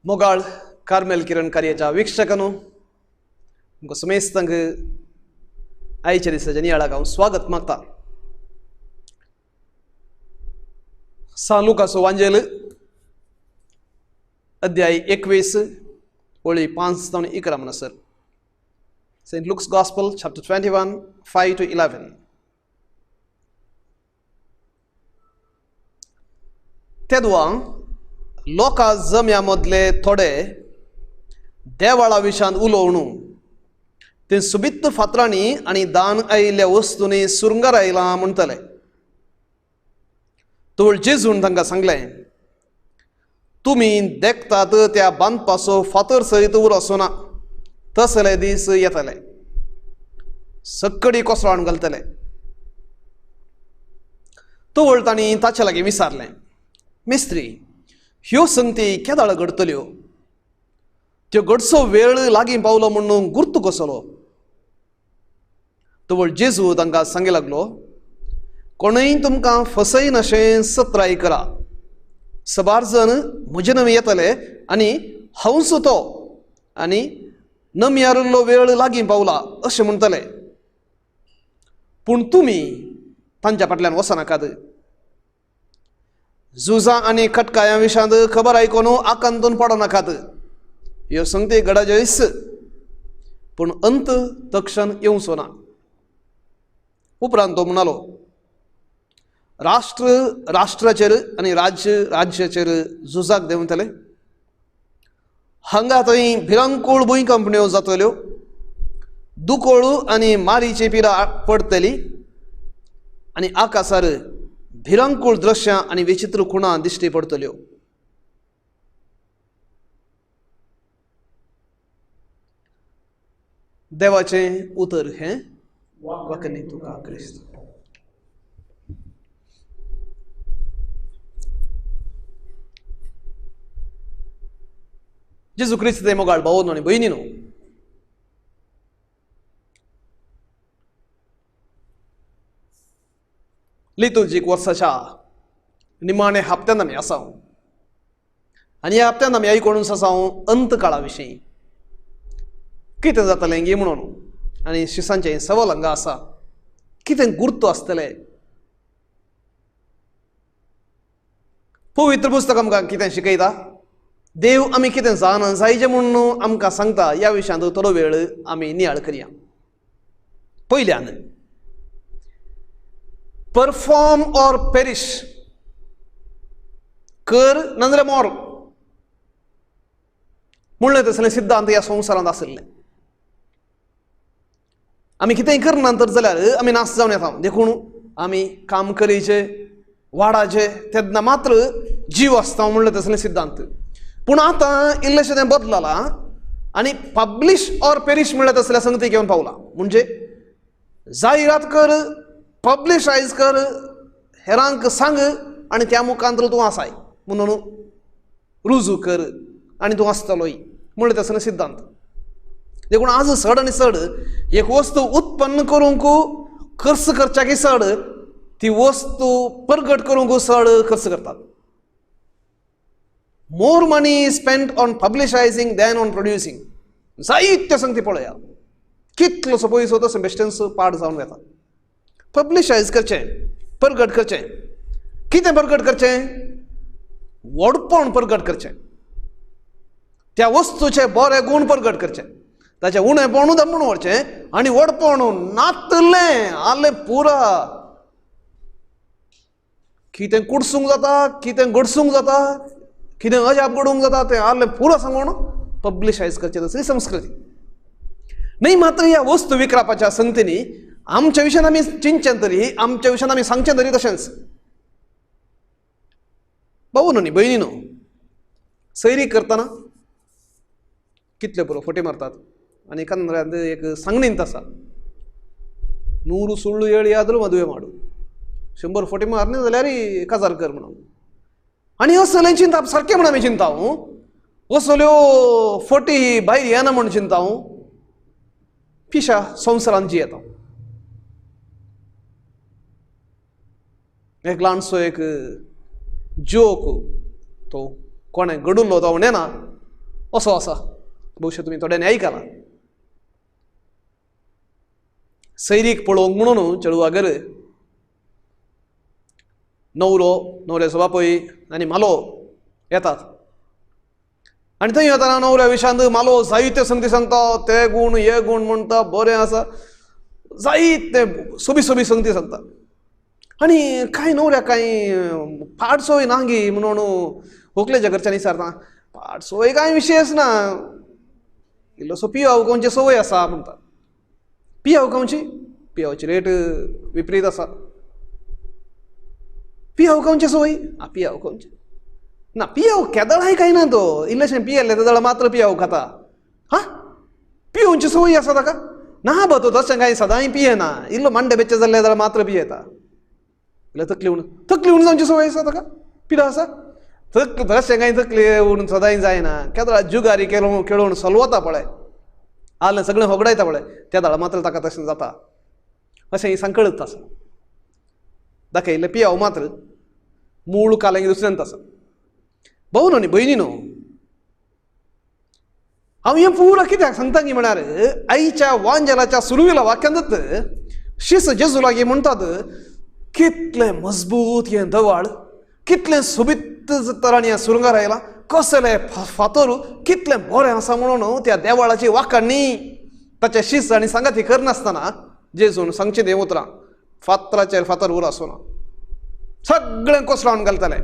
मोगाळ कार्मेल किरण कार्याच्या वीक्षकांनो, तुमकां समेस्तांक आयच्या दिसाच्या नियाळाक हांव स्वागत मागता. सान लुकासो वांजेल अध्याय 21 ओळी 5 जावन 11 म्हणसर. Saint Luke's gospel chapter 21 5 to 11. तेदवा लोकां जम्या मदले थोडे देवाळा विशांत उलोवणू ते सुबीत फातरांनी आनी दान आयिल्ल्या वस्तूंनी सुरंगार आयलां म्हणटले. तोळ जेजून तांकां सांगलें, तुमी देखतात त्या बांदपाचो फातर सयत उरसो ना, तसले दीस येतले सक्कडी कोसळान घालतले. तोळ तांणी ताचे लागीं विचारलें, मिस्त्री, ह्यो संगती केदाळ घडटल्यो? त्यो घडचो वेळ लागीं पावलो म्हणून गुर्तू कसलो? तवळ जेजू तांकां सांगे लागलो, कोणूय तुमकां फसयनाशें सत्राय करा. सबार जण म्हजे नमी येतले आनी हांवच तो आनी नमयारिल्लो वेळ लागीं पावला अशें म्हणटले. पूण तुमी तांच्या फाटल्यान वचनाकात. झुजां आनी खटकायां विशांत खबर आयकून आकांतून पडनाकात. ह्यो संगती घडाजयस, पूण अंत तक्षण येवचो ना. उपरांत तो म्हणालो, राष्ट्र राष्ट्राचेर आनी राज्य राज्याचेर झुजाक देंवतले. हांगा थंय भिरांकूळ भुंयकांपण्यो जातल्यो, दुकोळ आनी मारीची पिरा पडटली आनी आकासार भिरांकूळ दृश्यां आनी विचित्र खुणां दिश्टी पडटल्यो. देवाचें उतर हें वाकनी तुका क्रिस्त. जेजू क्रिस्त ते मोगाळ भावनो आनी भयणीनो, लितुर्जीक वर्साच्या निमाणे हप्त्यान आमी आसा आनी ह्या हप्त्यान आमी आयकून आसा अंत काळा विशीं कितें जातलें गी म्हणून आनी शिसांचें सवाल हांगा आसा, कितें गुर्तो आसतलें? पवित्र पुस्तक आमकां कितें शिकयता? देव आमी कितें जाणा जायजें म्हणून आमकां सांगता. ह्या विशयांत थोडो वेळ आमी नियाळ करया. पयल्यान परफॉर्म ऑर पेरिश, कर नाजाल्यार मोर म्हणलें तसलें सिद्धांत ह्या संवसारांत आशिल्लें. आमी कितेंय करना तर जाल्यार आमी नाश जावन येता. देखून आमी काम करीचे वाडाचे तेन्ना मात्र जीव आसता म्हणलें तसलें सिद्धांत. पूण आतां इल्लेशें तें बदललां आनी पब्लिश ऑर पेरिश म्हणलें तसल्या संगती घेवन पावलां. म्हणजे जायरात कर, पब्लिशायज कर, हेरांक सांग आनी त्या मुखांत तूं आसाय म्हणून रुजू कर आनी तूं आसतलोय म्हणलें तसलें सिद्धांत. देखून आज चड आनी चड एक वस्तू उत्पन्न करूंक खर्च करच्याकी चड ती वस्तू प्रगट करूंक चड खर्च करतात. More money is spent on publicising than on producing. जायत्यो संगती पळया, कितलोसो पयसो तसो बेश्टेंच पाड जावन वता. पब्लिशायज करचें, प्रगट करचें. कितें प्रगट करचें? व्हडपण प्रगट करचें, त्या वस्तूचे बरे गूण प्रगट करचे, ताचें उणेपणू दमून व्हरचें आनी व्हडपण नातलें आलें पुरा. कितें कुडसूंक जाता, कितें घडसूंक जाता, कितें अजाप घडूंक जाता तें आलें पुरा सांगून पब्लिशायज करचें तसली संस्कृती. न्हय मात्र ह्या वस्तू विकरापाच्या संगतींनी आमच्या विशयान आमी चिंतचें तरी, आमच्या विशयान आमी सांगचें तरी तशेंच. भाऊ न्हय भयणी न्हू, सैरी करतना कितल्यो पुरो फोटी मारतात आनी कन्नडांत एक सांगणींत आसा, 100 सुಳ್ಳು ಹೇಳಿ आದ್ರೂ मದುವೆ माडू, 100 फोटी मारली जाल्यार काजार कर म्हणून. आनी असलें चिंतप सारकें म्हण आमी चिंता, असल्यो फोटी भायर येना म्हूण चिंता, पिशा संवसारांत जियेता. एक ल्हानसो एक जोक तो कोणें घडुल्लो तो हांव नेना, असो आसा, भोवशा तुमी थोड्यांनी आयकला. सैरीक पळोवंक म्हणून चेडवागेर न्हवरो, न्हवऱ्याचो बापूय आनी म्हालो येतात आनी थंय वतना न्हवऱ्या विशांत म्हालो जायते संगती सांगता, ते गूण हे गूण म्हणटा, बरें आसा, जायते सोबी सोबी संगती सांगता. आनी कांय न्हवऱ्याक कांय पाडसोय ना गी म्हणून व्हंकलेच्या घरच्यांनी विचारता, पाडसोय कांय विशयच ना, इल्लोसो पियाव खावची संवय आसा म्हणटा. पियाव खावची, पियावची रेट विपरीत आसा, पियाव खावची संवय, आ पियाव खावची ना, पियाव केदळाय खायना तो, इल्लेशें पियेल्लें तेदळा मात्र पियाव खाता, हा पियोवची संवय आसा ताका, ना बा तो तशें कांय सदांय पियेना, इल्लो मांडे बेच्चे जाल्ले जाल्यार मात्र पियेता, इल्लें तकली उण, तकली उण जावची संवय आसा ताका, पिडा आसा, तकली तशें कांय तकली उण सदांय जायना, केदळा जुगारी खेळोवन खेळोवन सलवता पळय, आलें सगळें होगडायता पळय, त्या दाळ मात्र ताका तशें जाता, अशें ही सांकळत आसा. दाखयल्लें पियाव मात्र मूळ कालें दुसऱ्यांत आसा. भाऊ न्हू भयणी न्हू, हांव हें पुरा कित्याक सांगता की म्हळ्यार आईच्या वांजेलाच्या सुरवेला वाक्यांत शिस जेजू लागीं म्हणटात, कितलें मजबूत हें दवाळ, कितलें सोबीत तरांनी हें सुरंगार आयलां, कसलें फातर, कितलें बरें आसा म्हणून त्या देवाळाची वाखाणी ताचे शिस आनी सांगाती करनासतना जेजून सांगचें तें उतरां, फातराचेर फातर उर आसूं ना, सगळें कोसळावन घालतालें,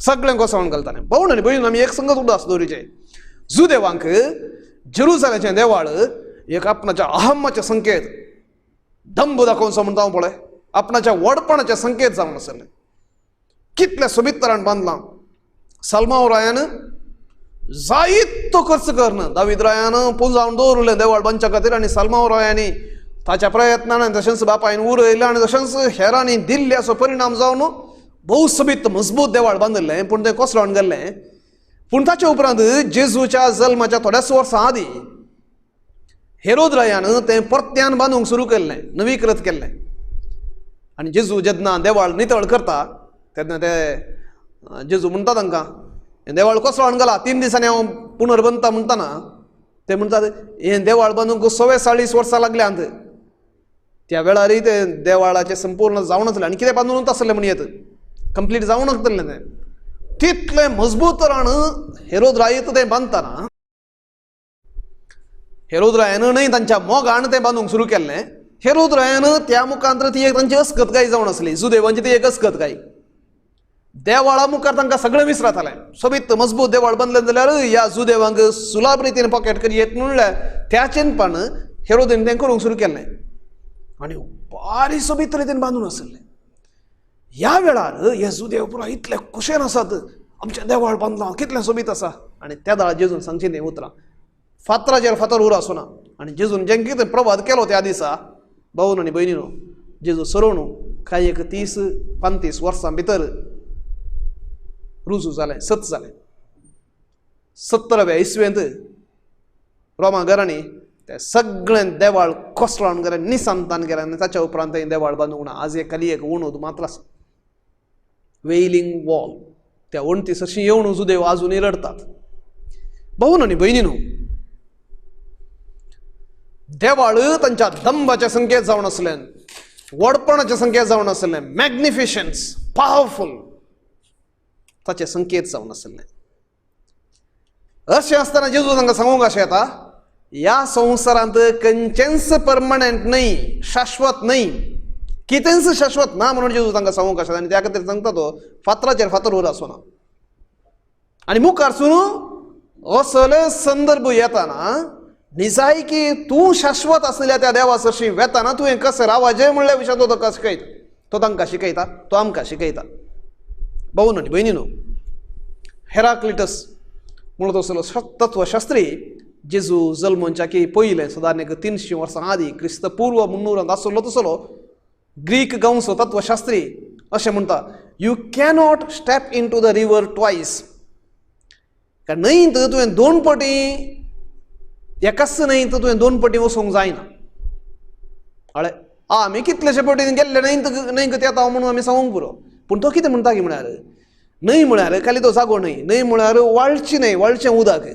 सगळें कोसळावन घालतालें. भाऊ आनी भयण आमी एक संगत उदास दवरिचे, जुदेवांक जेरुजालेचें देवाळ एक आपणाच्या अहमाचे संकेत, दंभ दाखोवचो म्हणटा हांव पळय, आपणाच्या व्हडपणाचे संकेत जावन आसले. कितल्या सोबीत तरान बांदलां, सलमाव रायान जायतो खर्च करून दावीद रायान पुंजावन दवरलें देवाळ बांदच्या खातीर, आनी सलमाव रायांनी ताच्या प्रयत्नान आनी तशेंच बापायन उरयलें आनी तशेंच हेरांनी दिल्ल्याचो परिणाम जावन भोव सोबीत मजबूत देवाळ बांदिल्लें, पूण तें कोसळोन गेल्लें. पूण ताचे उपरांत जेजूच्या जल्माच्या थोड्याच वर्सां आदीं हेरोद रायान तें परत्यान बांदूंक सुरू केल्लें, नवीकृत केल्लें. आनी जेजू जेन्ना देवाळ नितळ करता तेन्ना ते जेजू म्हणटा तांकां, हें देवाळ कोसळोन गेला, 3 दिसांनी हांव पुनर्बंदता म्हणटना ते म्हणटात, हें देवाळ बांदूंक 44 वर्सां लागल्यांत, त्या वेळारय तें देवाळाचें संपूर्ण जावं नासलें आनी कितें बांदून आसलें म्हण येत कंप्लीट जावं नासलें तें, तितलें मजबूत तरान हेरोद रायत तें बांदतना हेरोद रायान न्हय तांच्या मोगान तें बांदूंक सुरू केल्लें. हेरोद रायान त्या मुखांत ती एक तांची अस्कतकाय जावन आसली, जुदेवांची ती एक अस्कतकाय, देवाळा मुखार तांकां सगळें विसरतालें. सोबीत मजबूत देवाळ बांदलें जाल्यार ह्या जुदेवांक सुलाभ रितीन पॉकेट करी येत म्हणल्यार त्या चिंतपान हेरोदीन तें करूंक सुरू केल्लें आनी बारी सोबीत रितीन बांदून आसलें. ह्या वेळार हे जुदेव पुरा इतले खुशेन आसात, आमचें देवाळ बांदलां कितलें सोबीत आसा, आनी त्या दाळा जेजून सांगची न्ही उतरां, फातराचेर फातर उर आसना. आनी जेजून जें कितें प्रवाद केलो त्या दिसा, भावन आनी भयणीनो, जेजू सरोवन कांय एक 30-35 वर्सां भितर रुजू जालें, सत जालें. 70व्या इसवेंत रोमा घरांनी ते सगळें देवाळ कोसळोन गेलें, निसंतान गेलें, आनी ताच्या उपरांत तें देवाळ बांदूंक ना. आज एक खाली एक वणूद मात्र आसा, वेलिंग वॉल, त्या वण्टी सरशी येवन जुदेव आजुनूय रडटात. भाऊन आनी भयणीनो, देवाळ तांच्या दंभाचे संकेत जावन आसलें, व्हडपणाचे संकेत जावन आसलें, मॅग्निफिशन्स, पावरफूल ताचे संकेत जावन आसलें. अशें आसतना जेजू तांकां सांगूंक अशें येता, ह्या संवसारांत खंयचेंच परमनंट न्हय, शाश्वत न्हय, कितेंच शाश्वत ना म्हणून जेजू तांकां सांगूंक आसा. आनी त्या खातीर सांगता तो, फातराचेर फातर उर आसना. आनी मुखारसून असले संदर्भ येताना निजायकी तूं शाश्वत आसलेल्या त्या देवा सरशी वेताना तुवें कशें रावाचें म्हणल्या विशयान तो ताका शिकयता, तो तांकां शिकयता, तो आमकां शिकयता. भाऊ आनी भयणीनो, हेराक्लिटस म्हणून तसलो तत्वशास्त्री जेजू जल्मोच्या की पयलें सदां एक 300 वर्सां आदीं क्रिस्त पूर्व 300 आसलो तसलो ग्रीक गांवचो तत्वशास्त्री अशें म्हणटा, you cannot step into the river twice. कारण न्हंयत तुवें 2 पटी, एकाच न्हंयत तुवें 2 पटी वचूंक जायना. हळे आमी कितलेशे पटी गेल्ले न्हंयत न्हंयक येता म्हणून आमी सांगूंक पुरो, पूण तो कितें म्हणटा की म्हळ्यार न्हंय म्हळ्यार खाली तो जागो न्हय, न्हंय म्हळ्यार वाळची न्हय, वाळचें उदक.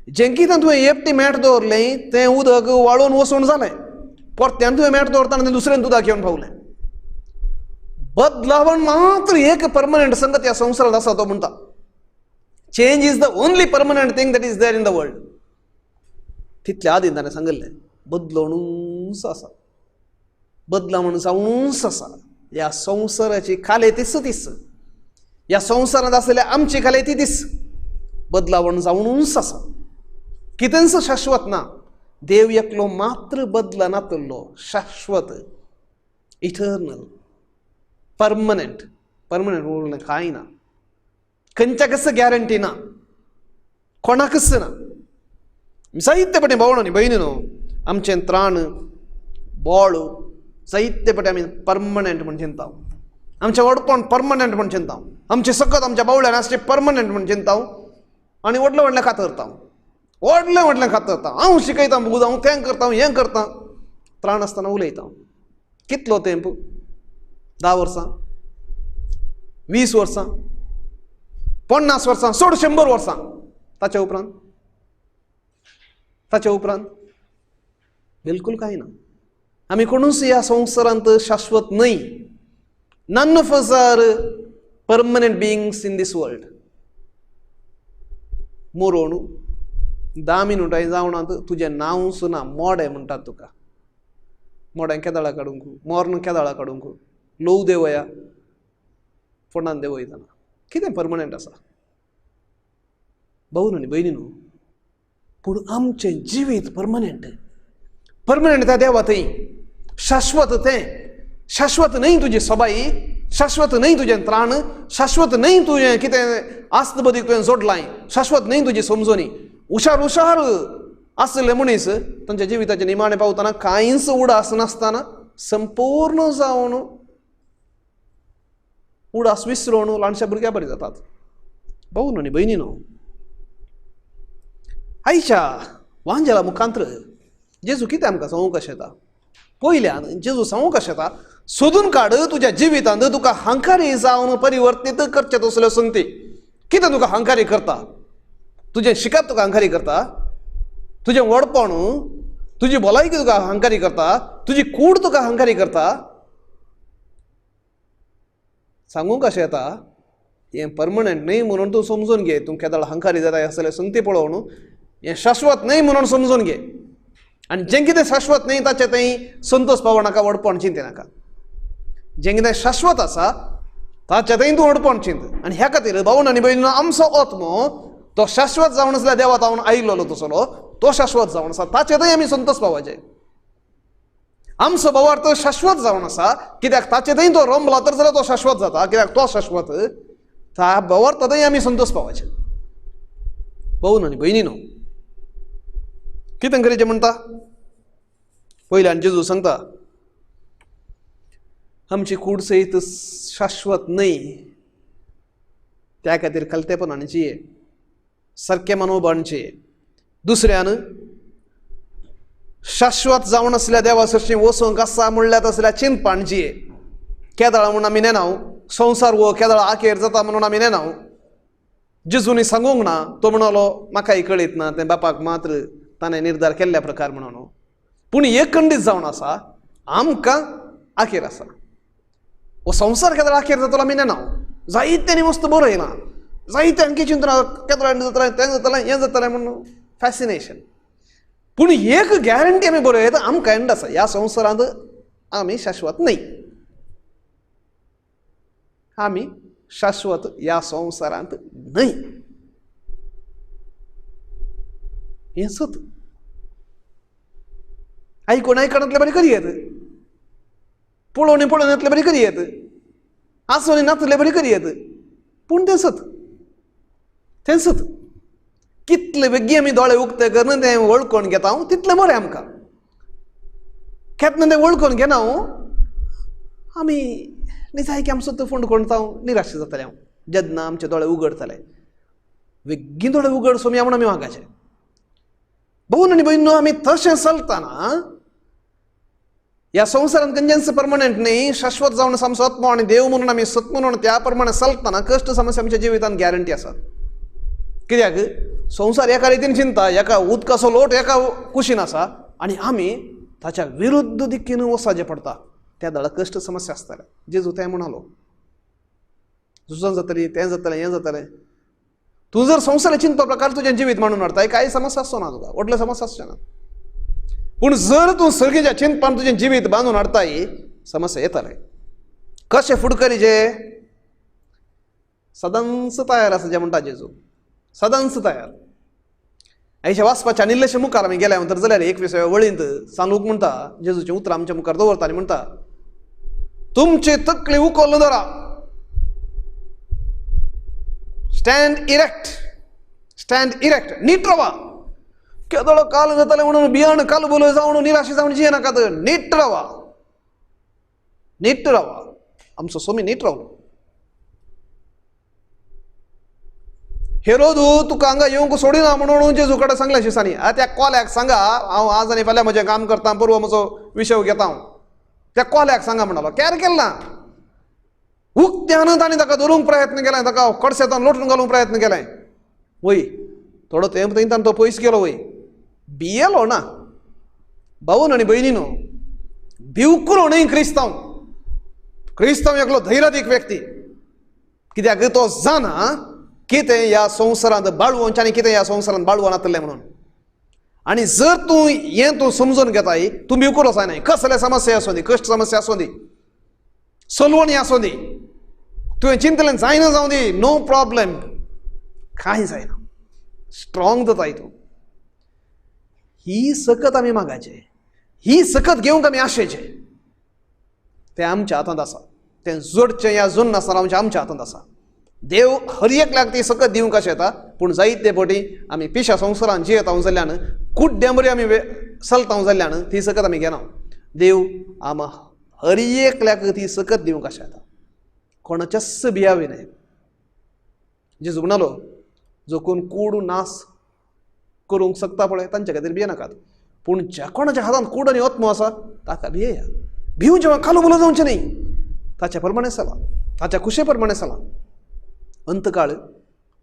जें कितें तुवें एकटी मेट दवरलें तें उदक वाळून वचून जालें, परत्यान तुवें मेट दवरतना तें दुसऱ्यान उदक येवन पावलें. बदलावण मात्र एक परमनंट संगत ह्या संवसारांत आसा. तो म्हणटा, change is the only permanent thing that is there in the world. तितल्या आदीं ताणें सांगिल्लें, बदलवणूच आसा, बदलावण जावनूच आसा. ह्या संवसाराची खाले तीच तीस, ह्या संवसारांत आसलेल्या आमची खाले ती तीस, बदलावण जावनूच आसा. कितेंच शाश्वत ना. देव एकलो मात्र बदला नातल्लो, शाश्वत, इटर्नल, परमनंट. परमनंट उरलें कांय ना, खंयच्याकच गॅरंटी ना, कोणाकच ना. जायते पटे भावण आनी भयणी न्हू, आमचें त्राण बोळ जायते पटे आमी परमनंट म्हण चिंता, आमचें व्हडपण परमनंट म्हण चिंता, आमचें सकत आमच्या बावल्यान आसचें परमनंट म्हण चिंता आनी व्हडलें व्हडलें कातरता, व्हडलें व्हडलें कातरता. हांव शिकयता, बुद हांव तें करता, हें करता, त्राण आसतना उलयता. कितलो तेंप? 10 वर्सां, 20 वर्सां, 50 वर्सां, सोड 100 वर्सां. ताच्या उपरांत, ताच्या उपरांत बिलकूल कांय ना. आमी कोणूच ह्या संवसारांत शाश्वत न्हय. None of us are permanent beings in this world. मोरोण 10 मिनुटां जावनात तुजें नांवच ना, मोडें म्हणटात तुका. मोडें केदाळा काडूंक, मोर्न केदाळा काडूंक, लोव देवया फोंडान देवयतना कितें परमनंट आसा? भाऊ आनी भयणी न्हू, पूण आमचें जिवीत परमनंट. परमनंट त्या देवा थंय शाश्वत, तें शाश्वत न्हय तुजी सबाई, शाश्वत न्हय तुजें त्राण, शाश्वत न्हय तुजें कितें आस्त बदीक तुवें जोडलाय, शाश्वत न्हय तुजी समजणी. हुशार हुशार आसले मनीस तांच्या जिविताचे निमाणें पावतना कांयच उडास नासतना संपूर्ण जावन उडास विसरून ल्हानशा भुरग्या बरी जातात. भाऊ न्हू आनी भयणी न्हू, आयच्या वांजेला मुखांत्र जेजू कितें आमकां सांगूंक कशें येता? पयल्यान जेजू सांगूंक कशें येता, सोदून काड तुज्या जिवितांत तुका हंकारी जावन परिवर्तीत करचें तसल्यो संगती. कितें तुका हंकारी करता? तुजें शिकप तुका हंकारी करता, तुजें व्हडपण, तुजी भलायकी तुका हंकारी करता, तुजी कूड तुका हंकारी करता. सांगूंक कशें येता, हें परमनंट न्हय म्हणून तूं समजून घे. तूं केदळ हंकारी जाता आसलें संगती पळोवन हें शाश्वत न्हय म्हणून समजून घे. आनी जें कितें शाश्वत न्हय ताचें थंय संतोष पावो नाका, व्हडपण चिंते नाका. जें कितें शाश्वत आसा ताचें थंय तूं व्हडपण चिंत. आनी ह्या खातीर भावन आनी भयणीनो, आमचो आत्मो तो शाश्वत जावन आसल्यार देवा तावन आयिल्लो तसलो तो शाश्वत जावन आसा, ताचे थंय आमी संतोष पावपाचे. आमचो भावार्थ शाश्वत जावन आसा, कित्याक ताचे थंय तो रमला तर जाल्यार तो शाश्वत जाता, कित्याक तो शाश्वत, त्या भावार्थ थंय आमी संतोष पावपाचे. भावन आनी भयणीनो, कितें करीचें म्हणटा? पयल्यान जेजू सांगता, आमची कूड सयत शाश्वत न्हय, त्या खातीर खलतेपणान जिये, सारकें मनोबण जिये. दुसऱ्यान शाश्वत जावन आसल्या देवा सरशीं वचूंक आसा म्हणल्यार तसल्या चिंतपान जिये. केदळा म्हूण आमी नेनाव, संवसार हो केदळा आखेर जाता म्हणून आमी नेनाव. जेजूनी सांगूंक ना, तो म्हणलो म्हाकाय कळीत ना, तें बापाक मात्र ताणें निर्धार केल्ल्या प्रकार म्हणून. पूण एक खंडीत जावन आसा, आमकां आखेर आसा. हो संवसार केदळा आखेर जातलो आमी नेनाव. जायत्यांनी वस्तू बरयना, जायते आणखी चिंतना केदळा जातलें, तें जातलें, हें जातलें म्हणून फॅसिनेशन. पूण एक गॅरंटी आमी बरयता, आमकां एंड आसा. ह्या संवसारांत आमी शाश्वत न्हय, आमी शाश्वत ह्या संवसारांत न्हय. हें सत आयकून आयकणांतले बरी करी येत, पळोवणी पळोवण्यांतले बरी करी येत, आसोनी नातले बरी करी येत, पूण तें सत, तें सत. कितले बेगीन आमी दोळे उक्ते करून तें वळखून घेता तितलें बरें आमकां. केन्ना तें वळखून घेना आमी निजायकी आमचो तो फोंड कोणता निराश जातले. हांव जेन्ना आमचे दोळे उगडतले, बेगीन दोळे उगड सोमया म्हूण आमी मागाचे. भोवन आनी भयणीनो, आमी तशें चलतना ह्या संवसारांत खंयचेंच परमनंट न्हय, शाश्वत जावन आमचो आत्मो आनी देव म्हणून आमी सत म्हणून त्या प्रमाणे चलतना कश्ट समस्या आमच्या जिवितांत गॅरंटी आसात. कित्याक संवसार एका रितीन चिंता, एका उदकाचो लोट एका कुशीन आसा आनी आमी ताच्या विरुद्ध दिकेन वचचें पडटा. त्या दळा कश्ट समस्या आसताले. जेजू तें म्हणालो, झुजां जातली, तें जातलें, हें जातलें. तूं जर संवसार चिंतपा प्रकार तुजें जिवीत मांडून हाडटाय, कांय समस्या आसचो ना तुका, व्हडल्यो समस्या आसच्यो ना. पूण जर तूं सर्गीच्या चिंतपान तुजें जिवीत बांदून हाडटाय, समस्या येताले. कशें फुडकरीचे सदांच तयार आसा जें म्हणटा जेजू, सदांच तयार. आयच्या वाचपाच्या आनी इल्लेशे मुखार आमी गेल्या नंतर जाल्यार 21व्या वळींत सांलूक म्हणटा, जेजूचें उतरां आमच्या मुखार दवरता आनी म्हणटा, तुमची तकली उखल्ल धरा, स्टँड इरेक्ट, स्टँड इरेक्ट, नीट रावा. केदोळो काल जातालें म्हणून बियाण काल बोलो जावन निराशे जावन जियेनाकात, नीट रावा, नीट रावा. आमचो सोमी नीट रावलो. हेरोदू तुका हांगा येवंक सोडिना म्हणून जेजू कडेन सांगलें शिसांनी. त्या कोल्याक सांगा हांव आज आनी फाल्यां म्हजें काम करता, परवा म्हजो विशय घेता हांव. त्या कोल्याक सांगा म्हणालो, कॅर केलें ना. उक्त्यान ताणें ताका धरूंक प्रयत्न केलें, ताका कडसेतान लोटून घालूंक प्रयत्न केलें. वय थोडो तेंप थंय ताणें तो पयस गेलो. वय भियेलो ना. भावन आनी भयणीनो, भिवकुलो न्हय क्रिस्तांव. क्रिस्तांव एकलो धैर्यादीक व्यक्ती, कित्याक तो जाणा कितें ह्या संवसारांत बाळवोवचें आनी कितें ह्या संवसारांत बाळवो नातलें म्हणून. आनी जर तूं हें तूं समजून घेताय, तूं भिवकुलो जायनाय. कसले समस्या आसूं दी, कश्ट समस्या आसूं दी, सलवणी आसूं दी, तुवें चिंतलें जायना जावं दी, नो प्रॉब्लेम, कांय जायना, स्ट्रॉंग जाताय तूं. ही सकत आमी मागाचे, ही सकत घेवंक आमी आशेचे. तें आमच्या हातांत आसा, तें जोडचें या जोड नासतना आमच्या आमच्या हातांत आसा. देव हर एकल्याक ती सकत दिवंक अशें येता, पूण जायते पटी आमी पिशा संवसारान जियेता जाल्ल्यान, कुड्ड्यां बरी आमी चलता जाल्ल्यान ती सकत आमी घेना. देव आमा हर एकल्याक ती सकत दिवंक अशें येता, कोणाच्याच भियावी न्हय. जेजू म्हणालो, जो कोण कूड नास करूंक शकता पळय तांच्या खातीर भियेनाकात, पूण ज्या कोणाच्या हातांत कूड आनी आत्मो आसा ताका भियेया. भिवून जेव्हा कालो बोलो जावचें न्हय, ताच्या प्रमाणे चला, ताच्या खुशे प्रमाणे चला. अंतकाळ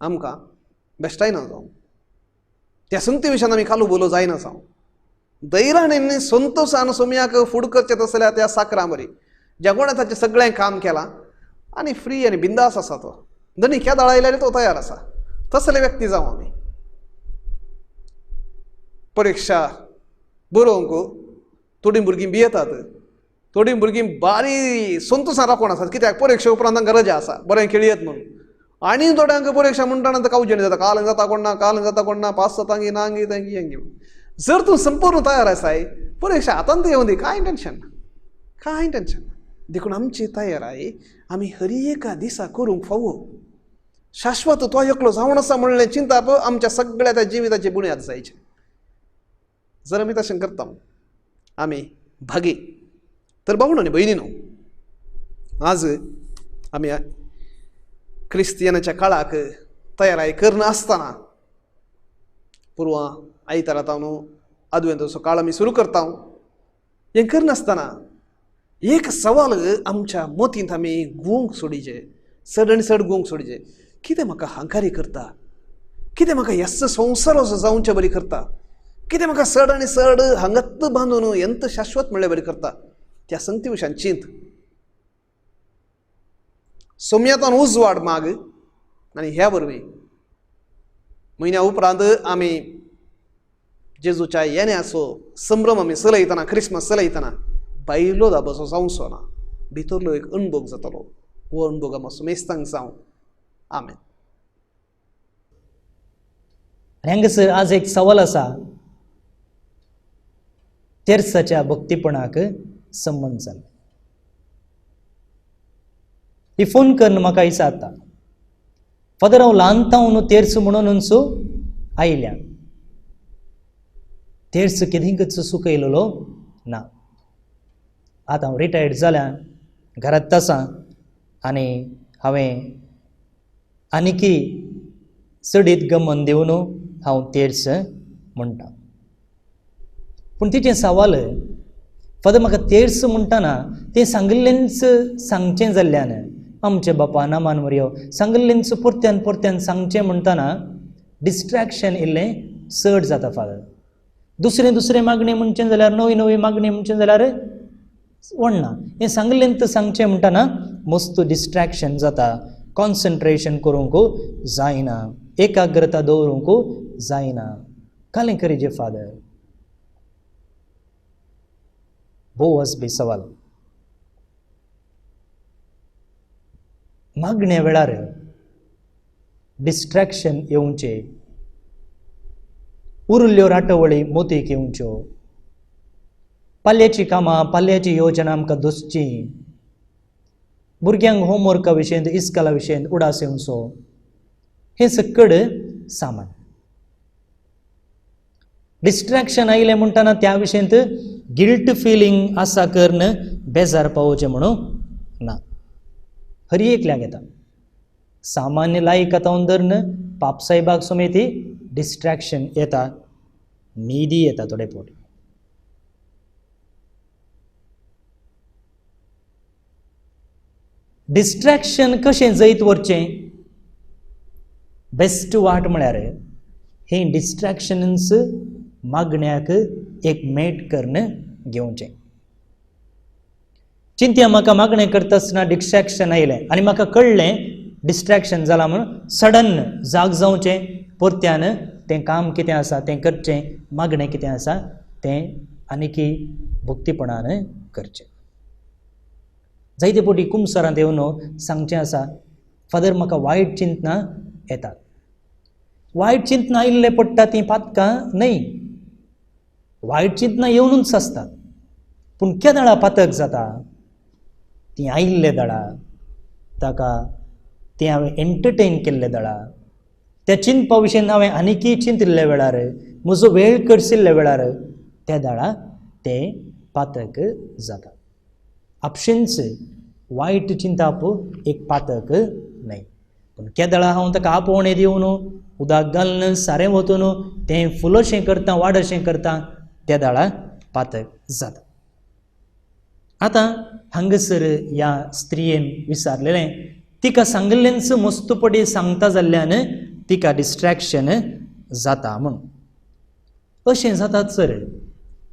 आमकां बेश्टायना जावं, त्या संगती विशयान आमी कालो बोलो जायना जावं. धैर्यान संतोशान सोमयाक फूड करचें तसल्या त्या साकरां बरी ज्या कोणें ताचें सगळें काम केलां आनी फ्री आनी बिंदास आसा तो, धनी केदाळ आयल्यार तो तयार आसा, तसले व्यक्ती जावं आमी. परिक्षा बरोवंक थोडीं भुरगीं भियेतात, थोडीं भुरगीं बारी संतोशान राखून आसात, कित्याक परिक्षा उपरांत तांकां रजा आसा, बरें खेळयत म्हणून. आनी थोड्यांक परिक्षा म्हणटाना कावजेणी जाता, काल जाता कोण ना, काल जाता कोण ना, पास जाता गी ना गी तें गी. जर तूं संपूर्ण तयार आसाय, परिक्षा हातांत येवं दी, कांय टेंशन ना, कांय टेंशन ना. देखून आमची तयाराय आमी हर एका दिसा करूंक फावो. शाश्वत तो एकलो जावन आसा म्हणलें चिंताप आमच्या सगळ्या त्या जिविताची बुन्याद जायची. जर आमी तशें करता आमी भागी. तर भावण आनी भयणीनो, आज आमी क्रिस्तियनाच्या काळाक तयाराय करनासतना पुर्वा आयतारा न्हू आदवेंतचो काळ आमी सुरू करता, हें करनासतना एक सवाल आमच्या मतींत आमी गुवोंक सोडीचे, चड आनी चड गुवोंक सोडीचे. कितें म्हाका हांकारी करता, कितें म्हाका ह्याच संवसार असो जावचे बरी करता, कितें म्हाका चड आनी चड हांगात बांदून यंत शाश्वत म्हणले बरी करता, त्या संगती विशयान चिंत. सोम्यातान उजवाड माग आनी ह्या वरवीं म्हयन्या उपरांत आमी जेजूच्या येण्याचो संभ्रम आमी चलयतना, क्रिसमस चलयतना भायलो दाबोसो जावचो ना, भितरलो एक अणभोग जातलो. हो अणभोग आमकां सुमेस्तांक जावं. आमेन. आनी हांगासर आज एक सवाल आसा तेर्साच्या भक्तीपणाक संबंद जाल्लो. ही फोन करून म्हाका विचारता, फादर हांव ल्हान तावन तेर्स म्हणून आयल्या, तेर्स केदींकच सुकयलेलो ना, आतां हांव रिटायर्ड जाल्या, घरांत आसा आनी हांवें आनीकी चडीत गमन दिवन हांव तेर्स म्हणटा. पूण तिचें सवाल, फादर म्हाका तेर्स म्हणटना तें सांगिल्लेंच सांगचें जाल्ल्यान, आमचे बापा नामान मरियो सांगिल्लेंच परत्यान परत्यान सांगचें म्हणटना डिस्ट्रॅक्शन इल्लें चड जाता फादर. दुसरें दुसरें मागणें म्हणचें जाल्यार, नवी नवी मागणी म्हणचें जाल्यार वडना. हें सांगलें तर सांगचें म्हणटना मस्त डिस्ट्रॅक्शन जाता, कॉन्सन्ट्रेशन करूंक जायना, एकाग्रता दवरूंक जायना. कालें करीजे फादर? भोव बी सवाल. मागण्या वेळार डिस्ट्रॅक्शन येवचें, उरिल्ल्यो राटवळी मोतीक येवच्यो, पाल्याची कामां पाल्याची योजना आमकां दोसची, भुरग्यांक होमवर्का विशयंत इस्काला विशयंत उडास येवचो, हें सकड सामान. डिस्ट्रॅक्शन आयलें म्हणटना त्या विशयंत गिल्ट फिलींग आसा करून बेजार पावोवचें म्हणून ना. हर एकल्याक येता. सामान्य लायक आतां धरून पापसाहेबाक समेत डिस्ट्रॅक्शन येता, न्हिदी येता थोडे फावटी. डिस्ट्रॅक्शन कशें जैत व्हरचें? बेस्ट वाट म्हळ्यार हें डिस्ट्रॅक्शन्स मागण्याक एक मेट करून घेवचें. चिंत्या म्हाका मागणें करता आसतना डिस्ट्रॅक्शन आयलें आनी म्हाका कळ्ळें डिस्ट्रॅक्शन जालां म्हणून सडन जाग जावचें, परत्यान तें काम कितें आसा तें करचें, मागणें कितें आसा तें आनीकी भक्तीपणान करचें. जायते फावटी कुमसरांत येवन सांगचें आसा, फादर म्हाका वायट चिंतनां येतात. वायट चिंतनां आयिल्लें पडटा तीं पातकां न्हय, वायट चिंतनां येवनूच आसतात. पूण केदळा पातक जाता तीं आयिल्ले दळा, ताका तें हांवें एंटरटेन केल्ले दळा, त्या चिंतपा विशयन हांवें आनीकय चिंतिल्ल्या वेळार, म्हजो वेळ करशिल्ल्या वेळार त्या दळा तें पातक जाता. आपशेंच वायट चिंताप एक पातक न्हय, पूण केदळा हांव ताका आपोवणें दिवन उदक घालून सारें वतून तें फुलशें करता वाडशें करता, त्या दळा पातक जाता. आतां हांगासर ह्या स्त्रियेन विचारलेलें, तिका सांगिल्लेंच मस्तपटी सांगता जाल्ल्यान तिका डिस्ट्रॅक्शन जाता म्हूण. अशें जाता सर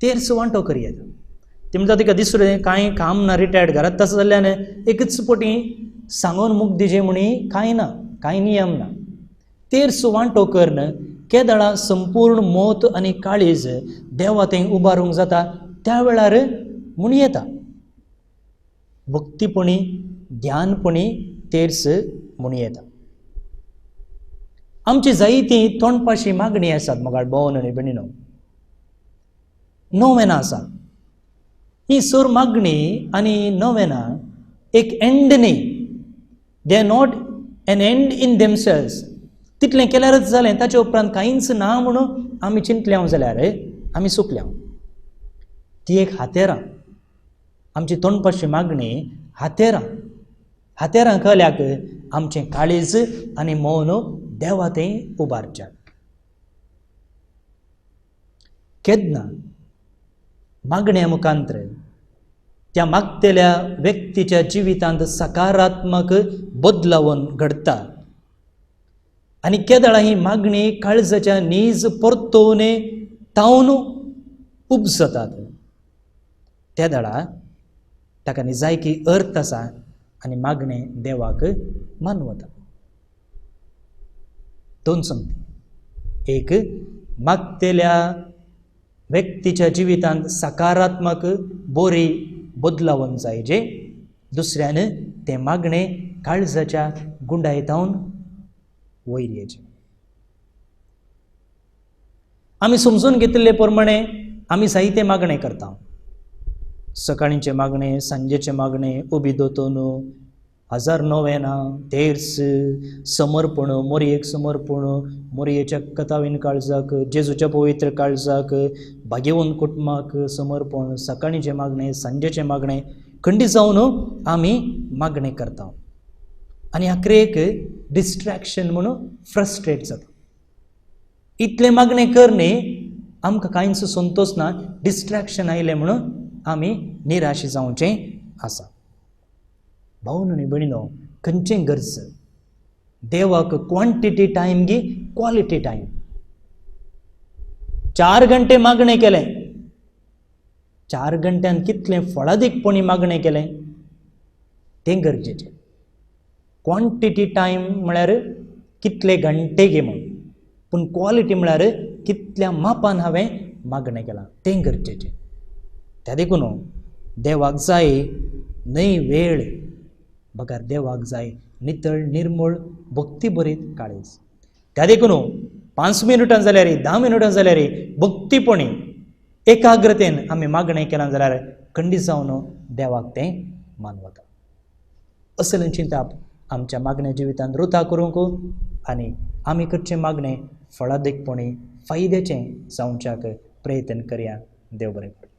तेर्स वांटो करी येता. ती म्हणटा तिका दिसलें कांय काम ना, रिटायर्ड घरांत तसो जाल्ल्यान एकच पटी सांगून मुख दिजे म्हणी कांय ना, कांय नियम ना. तेर्स वांटो करून केदळा संपूर्ण मोत आनी काळीज देवा थंय उबारूंक जाता त्या वेळार म्हूण येता. भक्तीपणी ध्यानपणी तेर्स म्हूण येता. आमची जायती तोंडपाशी मागणी आसात मोगाळ भोवन आनी भयणीनो, नोवेनां आसात. ही सोर मागणी आनी नोवेनां एक एंड न्ही, they are not an end in themselves. तितलें केल्यारच जालें, ताचे उपरांत कांयच ना म्हणून आमी चिंतल्या जाल्यार आमी चुकल्या. ती एक हातेरां, आमची तोंडपाशी मागणी हातेरां, हातेरां कल्याक आमचें काळीज आनी मौन देवा थंय उबारच्या. केन्ना मागण्या मुखांत्र त्या मागतल्या व्यक्तीच्या जिवितांत सकारात्मक बदलावन घडटा आनी केदळा ही मागणी काळजाच्या नीज परतोवने तावन उपजतात, त्या दळा ताका निजायकी अर्थ आसा आनी मागणें देवाक मानवता. दोन संगती, एक मागतल्या व्यक्तीच्या जिवितांत सकारात्मक बोरी बदलावन जायजे, दुसऱ्यान तें मागणें काळजाच्या गुंडायतावन वयर येचें. आमी समजून घेतिल्ले प्रमाणे आमी जायते मागणें करता, सकाळींचें मागणें, सांजेचें मागणें, उबी दोतोन, 1000 नोवेनां, तेर्स, समर्पण, मोरयेक समर्पण, मोरयेच्या कथावीन काळजाक, जेजूच्या पवित्र काळजाक, भाग्यवंत कुटुंबाक समर्पण, सकाळींचें मागणें, सांजेचें मागणें, खंडी जावन आमी मागणें करता आनी आखरेक डिस्ट्रॅक्शन म्हणून फ्रस्ट्रेट जाता. इतलें मागणें करणे आमकां कांयच संतोश ना, डिस्ट्रॅक्शन आयलें म्हणून आमी निराश जावचें आसा. भाव आनी भयणीनो, खंयचें गरज देवाक क्वॉन्टिटी टायम गी क्वॉलिटी टायम. 4 घंटे मागणें केलें, 4 घंट्यान कितलें फळादीकपणी मागणें केलें तें गरजेचें. क्वॉन्टिटी टायम म्हळ्यार कितले घंटे गे म्हूण, पूण क्वॉलिटी म्हळ्यार कितल्या मापान हांवें मागणें केलां तें गरजेचें. त्या देखून देवाक जाय न्हय वेळ, बगर देवाक जाय नितळ निर्मळ भक्ती बरीत काळीज. त्या देखून 5 मिनटां जाल्यार 10 मिनटां जाल्यार भक्तीपणी एकाग्रतेन आमी मागणें केलां जाल्यार खंडीत जावन देवाक तें मानवता. असलें चिंताप आमच्या मागण्या जिवितांत रुता करूंक आनी आमी करचें मागणें फळादीकपणी फायद्याचें जावच्याक प्रयत्न करया. देव बरें करूं.